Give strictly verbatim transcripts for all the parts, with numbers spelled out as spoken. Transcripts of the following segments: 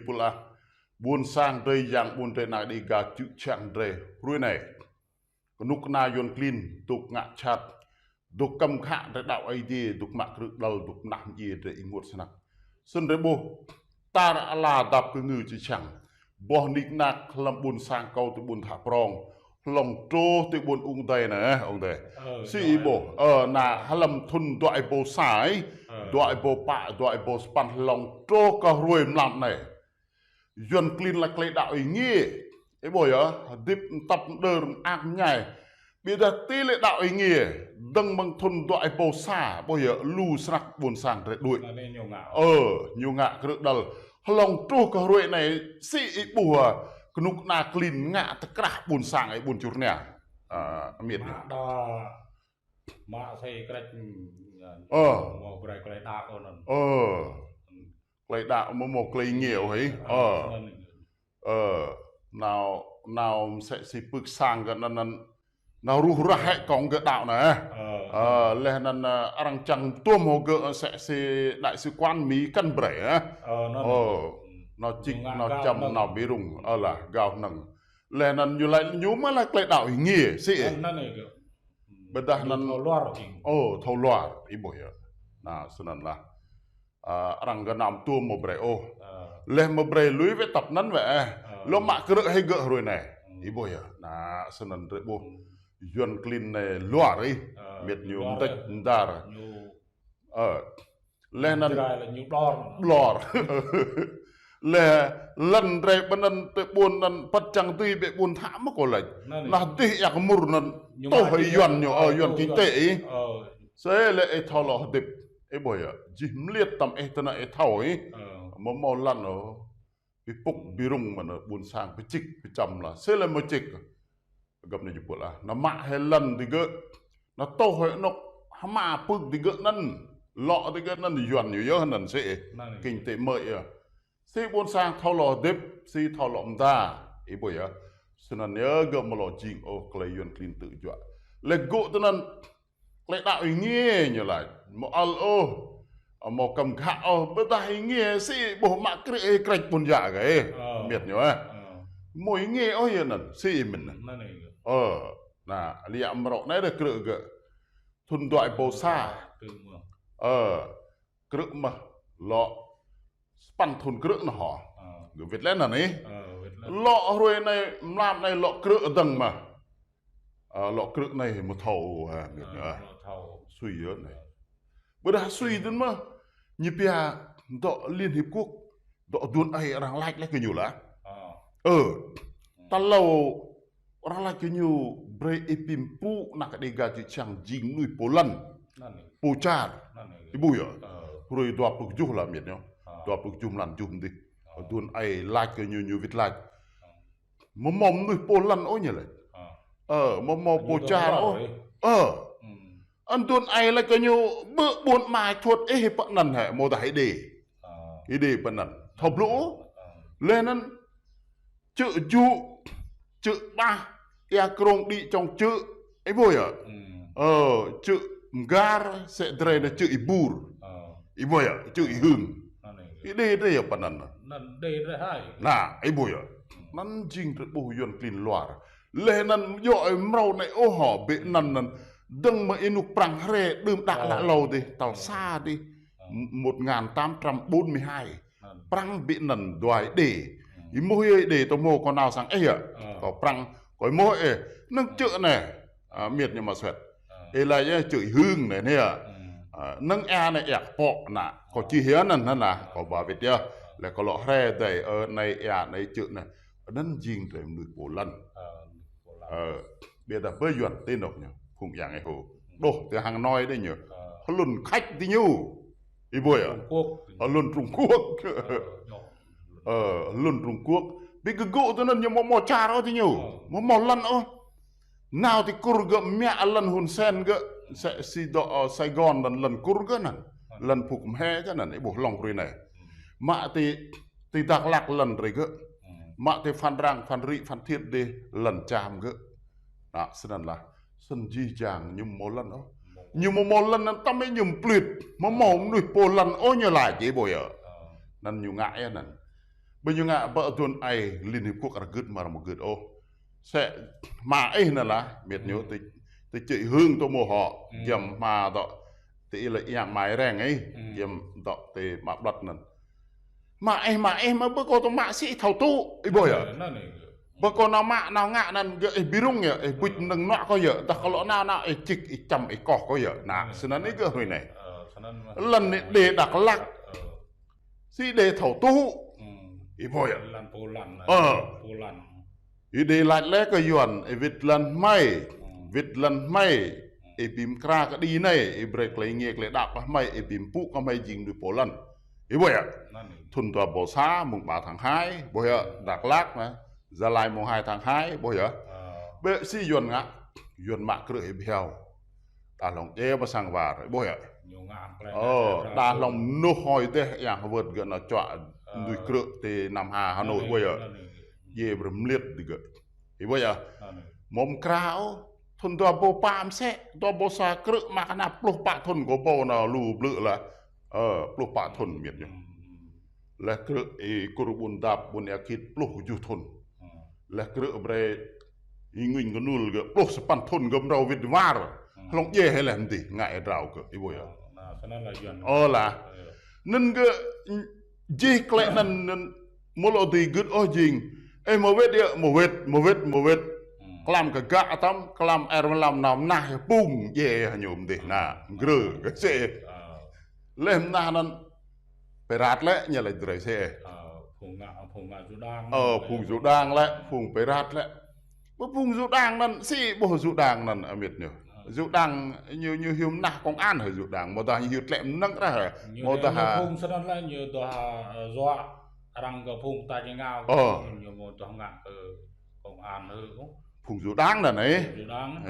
pul ah. Ƀuôn sang drơi, yang ƀuôn drơi, ană Dêga čư̆ čhiăng drơi hrơi anai. Kơnuk kơna Yuan klin, dŏ ngă čăt, dŏ kăm khă drơi đaŏ Aê Diê, dŏ mă krư̆ đăl, dŏ mơnah mơdjai drơi ih mŭt snăk. Snăn drơi ƀuh, tar ala dăp kơ ngư čư̆ čhiăng. Boh nik nak hlăm ƀuôn sang kâo tơ ƀuôn Thă Prong. Hlŏng truh tơ ƀuôn Ung Dai anai, Ung Dai. Ơ, sĭ ih ƀuh, ơ, ană hlăm thŭn dua êbâo sa ih, dua êbâo pă, dua êbâo sapăn hlŏng truh kơ hrơi mlam anai. Yuan klin laĭ klei đaŏ êngiê. Ih ƀuh yơh, hơdip mtăp mđơr mơak mơñai. Ƀiădah ti lĕ đaŏ êngiê, dơ̆ng mơ̆ng thŭn dua êbâo sa, ƀuh yơh, lu snăk ƀuôn sang drơi đuaĭ. Anai ñu ngă. Ơ, ñu ngă krư̆ đăl. Hlŏng truh kơ hrơi anai sĭ ih ƀuh, kơnuk kơna klin ngă tơkrah ƀuôn sang ih ƀuôn čur nia. A, amiêt ñu. Mă đa, mă sĭ krĕč, ơ, mâo brơi klei đaŏ ôh anăn. Ơ. Klei đaŏ mâo mâo klei êngiê ôh hĭ. Ơ. Ơ, nao, nao msĕ si pưk sang kơ anăn, anăn, nao ruh rah hĕ kông kơ đaŏ anai. Ơ, leh anăn, ơ, arăng čang tuôm hŏ gơ̆ msĕ si đại sứ quán Mi kăn brơi, ơ. Ơ, anăn. Ơ, nao čik, nao čăm, nao bi rŭng, ơ lah, gao hnơ̆ng. Leh anăn ñu laĭ, ñu mă laĭ klei đaŏ êngiê, sĭ ih. Anăn ih gơ̆. Ƀiădah anăn thâo luar jing. Ơ, thâo luar, ih ƀuh yơh. Anăn snăn lah. A, arăng gơnam tuôm mâo brơi ôh. Ơ. Leh mâo brơi lui wĕ tăp anăn wĕ, ơ. Ơ. Lŏ mă krư̆ hĭ gơ̆ hrơi anai. Ih ƀuh yơh. Anăn snăn drơi ƀuh. Yuan klin anai luar ih. Ơ, miêt ñu luar mdĕč ih. Mdar. Ñu ơ. Leh anăn mdrai lĕ ñu ƀlŏr. Ƀlŏr. Leh lăn drơi ƀơi anăn tơ ƀuôn anăn păt čang dưi ƀĕ ƀuôn Thă mơ̆ kâo laĭ. Anăn. Nah dih yak mur anăn ñu tuh mă hĭ Yuan ñu, ơ, Yuan kinh tế ih. Ơ. Sĭ lĕ ih thâo lŏ hơdip. Ih ƀuh yơh, jih mliêt tăm ih tơnă ih thâo ih. Ơ. Mâo mâo lăn ôh. Bi pŭk bi rŭng mơ̆n ƀuôn sang bi čik bi čăm lah. Sĭ lĕ mâo čik. Găp anai jơpul ah. Nao mă hĭ lăn digơ̆. Nao tuh hĭ anŏ hma pưk digơ̆ anăn. Lŏ digơ̆ anăn Yuan ñu yơh anăn sĭ. Anăn. Kinh tế mơ̆ yơh. Sĭ ƀuôn sang thâo lŏ hơdip, sĭ thâo lŏ mda. Ih ƀuh yơh. Snăn yơh gơ̆ mâo lŏ jing ôh klei Yuan klin tŭ juă. Leh gơ̆ tơ anăn klei đaŏ êngiê ñu laĭ. Mâo ăl ôh. Mâo kăm khă ôh. Ƀiădah êngiê sĭ ƀuh mă krư̆ ih krĕč ƀuôn jă kơ ih. Ơ. Miêt ñu, ơ. Ơ. Mâo êngiê ôh yơh anăn. Sĭ ih mĭn anăn. Anăn ih gơ̆. Ơ. Nah, lĕ mrâo anai drơi krư̆ gơ̆. Thŭn dua êbâo sa. Krư̆ mơ̆. Ơ. Krư̆ mơ̆ lŏ sapăn thŭn krư̆ anăn hŏ. Ơ. Gơ̆ wĭt leh anăn ih. Ơ, wĭt leh. Lŏ hrơi anai, mlam anai lŏ krư̆ dơ̆ng mơ̆. Ơ, lŏ krư̆ anai mâo thâo, ơ, ơ, lŏ thâo. Sui yơh anai. Ƀiădah sui dơ̆ng mơ̆. Ñu pia dŏ Liên Hiệp Quốc, dŏ aduôn aê arăng lač leh kơ ñu lah. Ơ. Ơ. Tal hlâo arăng lač kơ ñu brơi ih pĭm pŭ ană Dêga čư̆ čhiăng jing mnuih pô lăn. Anăn. Pô čar. Anăn. Ih ƀuh yơh. Ơ. Hrơi dua pluh kjuh lah miêt ñu. Ơ. Dua pluh kjuh mlan kjuh mdih. Ơ. Aduôn aê lač kơ ñu, ñu wĭt lač. Ơ. Mâo mâo mnuih pô lăn ôh ñu laĭ. Ơ. Ơ, mâo mâo pô čar ôh. Ơ. Aduôn aê lač kơ ñu ƀơ̆ ƀôn ama čuăt ih pơ anăn hĕ, mâodah Êđê. Ơ. Êđê pơ anăn. Thâo blŭ ôh. Ơ. Leh anăn čư̆ jŭ, čư̆ ƀah, ia krông đĭ čŏng čư̆. Ih ƀuh yơh. Ơ, čư̆ mgar, sĕ drơi anăn čư̆ ih bur. Ơ. Ih ƀuh yơh, čư̆ ih hưng. Anăn ih gơ̆. Ih đĭ drơi yơh pơ anăn. Anăn đĭ drơi hai. Nah, ih ƀuh yơh. Anăn jing drơi ƀuh Yuan klin luar. Leh anăn yua ih mrâo anai ôh hŏ, ƀĕ anăn anăn. Dơ̆ng mơ̆ ênuk Prăng hriê đưm đă lă hlâo dih, tal sa dih. Ơ. Một ngàn tám trăm bốn mươi hai. Anăn. Prăng ƀĕ anăn dua Êđê. Ih mơ̆ ih Êđê tơ mâo kâo nao sang ih yơh. Ơ. Kâo Prăng, kâo mơ̆ ih. Năng čư̆ anai. A, miêt ñu mă suet. Ơ. Ih laĭ yơh čư̆ ih hưng anai anai yơh. A, năng ia anai ia kơ pŏk anăn. Kâo čih yơh anăn anăn lah. Kâo ba wĭt yơh. Leh kâo lŏ hriê dih, ơ, anai ia anai čư̆ anai. Anăn jing drơi mnuih pô lăn. Ơ, mnuih pô lăn. Ơ, ƀiădah ƀơi Yuan ti anŏ ñu. Phung yang ih hŏ. Đôč, ti Hà Nội dih ñu. Ơ. Hlŭn khač dih ñu. Ih ƀuh yơh. Trung Quốc. Hlŭn Trung Quốc. Ơ, ñu. Ơ, hlŭn Trung Quốc. Bi gơgŭ tơ anăn ñu mâo mâo čar ôh ti ñu. Ơ. Mâo mâo lăn ôh. Nao ti Kur gơ̆ mă lăn Hun Sen gơ̆. Sĕ si dŏ, ơ, Sài Gòn anăn lăn Kur gơ̆ anăn. Ơ. Lăn Phúc Mhe gơ̆ anăn. Ih ƀuh hlŏng hrơi anai. Mă ti, ti Dak Lak lăn drơi gơ̆. Mă ti Phan Rang, Phan Rĭ, Phan Thiết dih lăn čam gơ̆. Nah, snăn lah. Snăn jih jang ñu mâo lăn ôh. Ñu mâo mâo lăn anăn tăm ih ñu plĭt. Mâo mâo mnuih pô lăn ôh ñu laĭ ih ƀuh yơh. Anăn ñu ngă yơh anăn. Ƀơi ñu ngă ƀơi aduôn ai Liên Hiệp Quốc arăng gưt mơ̆ arăng ƀu gưt ôh. Sĕ hmua ih anŭn lah, miet ñu, tơ, tơ čư̆ hưng tơ mơ̆ hŏ, giăm hmua dŏ, tơ ih lĕ yang mai reng ih, giăm dŏ tơ mă ƀlăt anŭn. Hmua ih, hmua ih mơ̆ ƀu kơ tơ mă sĭ thâo tŭ, ih ƀuh yơh. Ƀu kơ nao mă nao ngă anŭn gơ̆ ih ƀu rŭng yơh, ih ƀuč mơnơ̆ng nuă kơ yơh, tah kơ lŏ nao nao ih čik, ih čăm, ih koh kơ yơh. Anŭn, snăn ih gơ̆ hrơi anai. Lŏn anai đe Dak Lak. Sĭ đe thâo tŭ. Ih ƀuh yơh. Ih đe lač lĕ kơ Yuan, ih wĭt lŏn hmei. Wĭt lŏn hmei. Ih ƀĭm kra kơđi anai, ih brơi klei nge klei đăp kơ hmei, ih ƀĭm pŭ kơ hmei jing mơnuih pô lŏn. Ih ƀuh yơh. Thŭn dua ƀâo sa, mông ƀa tháng hai, ƀuh yơh, Dak Lak anai. Gia Lai mông hai tháng hai, ƀuh yơh. Bĕ sĭ Yuan ngă, Yuan mă krư̆ ih ƀiă. Đa hlŏng djai pơ sang war, ih ƀuh yơh. Đa hlŏng mơnuih hơi dêh yang hơwơ̆t gơ̆ nao čuă mơnuih krư̆ tơ Nam Hà, Hà Nội, ƀuh yơh. Djai brơi mliĕt dih gơ̆. Ih ƀuh yơh. Mơ̆ng krao, thŭn dua ƀâo pă mơsĕ, dua ƀâo sa krư̆ mă kơ anăp pluh pă thŭn kơ ƀâo nao lu blư̆ lah. Ơ, pluh pă thŭn miet ñu. Leh krư̆ ih kur ƀun dap ƀun ea kit pluh kơjuh thŭn. Leh krư̆ brơi ih ngĭn kơnul gơ̆ pluh sapăn thŭn gơ̆ mrâo wĭt war. Hlŏng djai hĭ leh mơdih ngă ih drao gơ̆, ih ƀuh yơh. Ơ lah. Anŭn gơ̆ jih klei anŭn, anŭn mơ̆ lŏ dưi gưt ôh jing. Ơ mơ̆ wĭt yơh, mơ̆ wĭt, mơ̆ wĭt, mơ̆ wĭt. Klăm kơ gak tăm, klăm ar mlam nao mơnah yơh pŭng djai hă ñu mơdih anŭn. Grơ kơ sĕ. Leh mơnah anŭn Pơrat lĕ ñu laĭ drơi sĕ. Ơ, phung Yuđang lĕ, phung Pơrat lĕ. Ƀơi phung Yuđang anŭn sĭ ƀuh Yuđang anŭn amiêt ñu. Yuđang ñu, ñu hyu mơnah công an hă Yuđang. Mơ̆ dah ñu hyu tlĕ mơnơ̆ng rah hă. Mơ̆ dah phung snăn lĕ ñu dah, ơ, yua arăng kơ phung ta ñu ngă. Ơ. Ñu mơ̆ dah ngă kơ công an hơ. Phung Yuđang anŭn ih.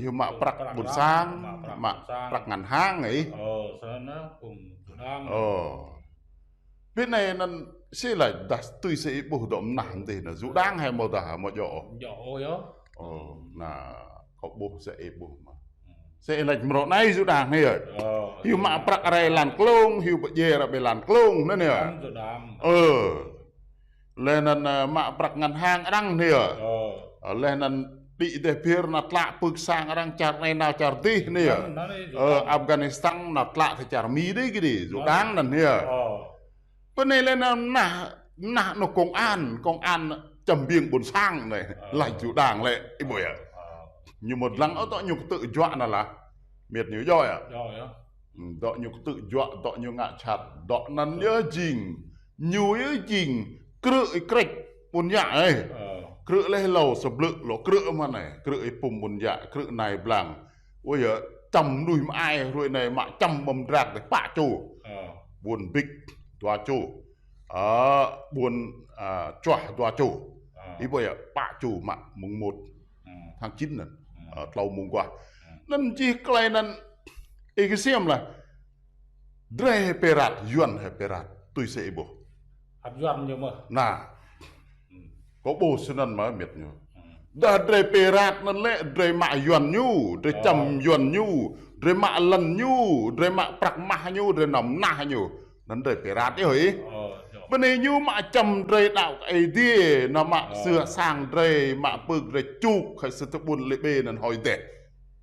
Hyu mă prăk ƀôn sang, mă prăk ngân hàng ih. Ơ. Bĭt anai anŭn sĭ laĭ dah tui sĕ ih ƀuh dŏ mơnah mơdih anŭn Yuđang hă mơ̆ dah mơ̆ djŏ. Ơ, anai kâo ƀuh sĕ ih ƀuh mơ̆. Sĕ ih laĭ mrô anai Yuđang anai yơh. Hyu mă prăk rai lan klông, hyu pơdjai rai ƀơi lan klông anŭn yơh. Ơ. Leh anŭn, ơ, mă prăk ngân hàng arăng anai yơh. Ơ, leh anŭn đĭ dêh phiơr nao tlă pưk sang arăng čar anai nao čar dih anai yơh. Ơ, Afghanistan nao tlă tơ čar Mi dih gơ̆ dih, Yuđang anŭn anai yơh. Bơ anai lĕ anŭn mơnah, mơnah anŭn công an, công an čăm ƀing ƀôn sang anai. Laĭ Yuđang lĕ, ih ƀuh yơh. Ñu mơ̆ lăng ôh dŏ ñu kơtư̆ juă anŭn lah. Miêt ñu djŏ yơh. Dŏ ñu kơtư̆ juă, dŏ ñu ngă čăt, dŏ anŭn yơh jing. Ñu yơh jing krư̆ ih krĕč ƀun yă ih. Krư̆ leh hlâo sa blư̆ lŏ krư̆ mơ̆n ih. Krư̆ ih pŭm ƀun yă, krư̆ nai blang. Ơ yơh, čăm mơnuih mơai hrơi anai mă čăm ƀăm drak dêh pă čô. Ƀuôn Bĭk dua čô. Ơ, ƀuôn, ơ, Čuah dua čô. Ih ƀuh yơh, pă čô mă mông một tháng chín anŭn. Ơ, tlâo mông guah. Anŭn jih klei anŭn ih kơsem lah. Drơi hĕ Pơrat, Yuan hĕ Pơrat, tui sĕ ih ƀuh. Ăt Yuan ñu mơ̆. Anai. Kâo ƀuh snăn mơ̆ miêt ñu. Dah drơi Pơrat anŭn lĕ, drơi mă Yuan ñu, drơi čăm Yuan ñu, drơi mă lŏn ñu, drơi mă prăk mah ñu, drơi nao mơnah ñu. Anŭn drơi Pơrat yơh ih. Bơ anai ñu mă čăm drơi đăo kơ Ơi Adai, nao mă sư̆ sang drơi, mă pưk drơi čuk, hĕ sĭt tơ ƀuôn lĕ ƀe anŭn hơi dêh.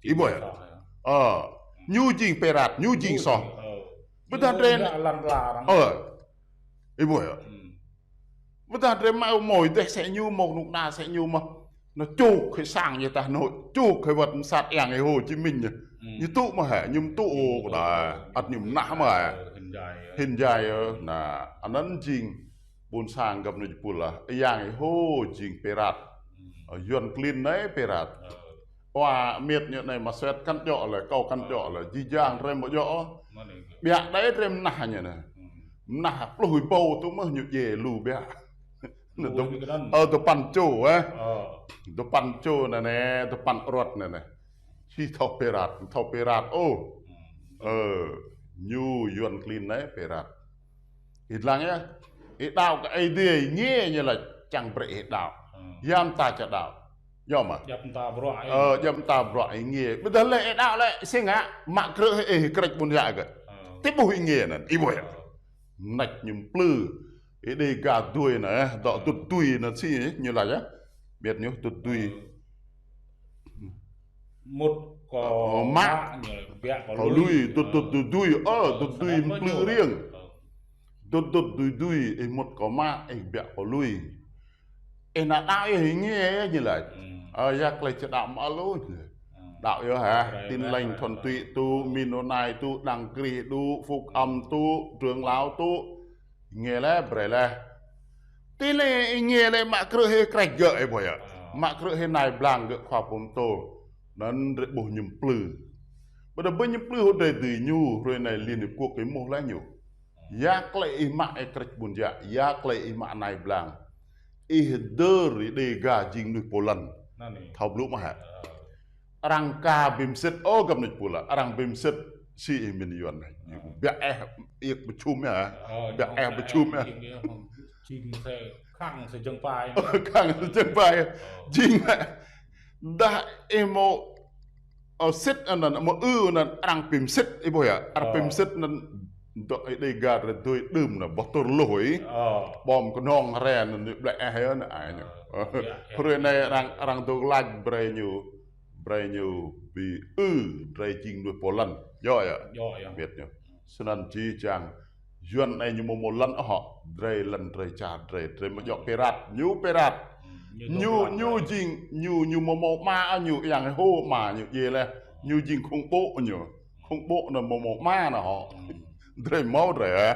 Ih ƀuh yơh. Ơ, ñu jing Pơrat, ñu jing soh. Ƀôdah drơi. Ơ. Ih ƀuh yơh. Ƀôdah drơi mă mơi dêh sĕ ñu mơ̆, nŭk na sĕ ñu mơ̆. Nao čuk hĕ sang ñu tah nao, čuk hĕ wăt mơsat yang ih Hồ Chí Minh ñu. Ñu tŭ mơ̆ hĕ, ñu mơ̆ tŭ ôh kơ đa. Ăt ñu mơnah mơ̆ hĕ. Hĭn djai yơh. Anŭn jing ƀôn sang găp nao jơpul lah. Yang ih Hồ jing Pơrat. Ơ, Yuan klin anai Pơrat. Wa miêt ñu anai mă suet kăn djŏ lĕ, kâo kăn djŏ lĕ, jih jang drơi mơ̆ djŏ. Biă đơi drơi mơnah ñu anai. Mơnah pluh ih ƀâo tŭ mơ̆ ñu djai lu biă. Ơ, dua păn čô, ơ. Dua păn čô anai anai, dua păn ruăt anai anai. Sĭ thâo Pơrat, thâo Pơrat, ơ. Ơ, ñu Yuan klin anai Pơrat. Ih lăng yơh. Ih đăo kơ Ơi Adai ih nge ñu laĭ čang brơi ih đăo. Yăm ta ča đăo. Yơh mơ̆. Djŏp mơta bruă ih. Ơ, djŏp mơta bruă ih nge. Ƀôdah lĕ ih đăo lĕ sĭ ngă mă krư̆ hĕ ih krĕč ƀun yă gơ̆. Tơ ƀuh ih nge anŭn, ih ƀuh yơh. Nač ñu mplư. Ih Đêga dui anai, dŏ dŭt dui anai si, ñu laĭ yơh. Ƀiă ñu dŭt dui. Mŭt kơ mă, mă ñu, biă kơ kơ lui, lui. Dŭt dŭt dui dui, ơ, dŭt dui mplư riêng. Dŭt dŭt dui dui, ih mŭt kơ mă, ih biă kơ lui. Ih ană đaŏ ih nge ñu laĭ. Ơ, ya klei či đaŏ mă lu. Đaŏ yơh hă, Tin Lành thuần túy tŭ, Mennonite tŭ, Đấng Christ tŭ, Phúc Âm tŭ, Trưởng Lão tŭ. Nge lĕ, brơi lĕ. Tin lĕ, ih nge lĕ mă krư̆ hĭ krĕč gơ̆ ih ƀuh yơh. Mă krư̆ hĭ nai blang gơ̆ khua pơtô. Anŭn drơi ƀuh ñu mplư. Ƀôdah ƀơi ñu mplư hŏ drơi dưi ñu, hrơi anai Liên Hiệp Quốc ih mŭt lĕ ñu. Ya klei ih mă ih krĕč ƀun jă, ya klei ih mă nai blang. Ih dơr ih Đêga jing mơnuih pô lăn. Thâo blŭ mơ̆ hă? Arăng ka bim sĭt, ơ, găm nĕč pô lăn. Arăng bim sĭt si ih min Yuan anai. Biă eh iăk pơčum yơh. Biă eh pơčum yơh. Jing se khăng se jơ̆ng pai. Khăng se jơ̆ng pai. Jing dah ih mơ̆ Ơ, sĭt anŭn, mơ̆ ư anŭn arăng pim sĭt, ih ƀuh yơh. Arăng pim sĭt anŭn dŏ ih Đêga drơi dưi đưm anŭn, ƀôh tur lui. Ƀom kơnong ren anŭn, ñu ƀlĕ eh yơh anŭn ai ñu. Hrơi anai arăng, arăng dŏ laĭ brơi ñu, brơi ñu ƀu ư, drơi jing mơnuih pô lăn. Yơh yơh. Ƀiă ñu. Snăn či čang Yuan anai ñu mơ̆ mơ̆ lăn ôh hŏ, drơi lăn drơi čar drơi, drơi mơ̆ djŏ pirat, ñu pirat. Ñu, ñu jing, ñu, ñu mơ̆ mơ̆ mă ñu, yang hô mă ñu, yơh lĕ, ñu jing khủng bố ñu. Khủng bố anŭn mơ̆ mơ̆ mă anŭn hŏ. Drơi mơ̆ drơi, ơ.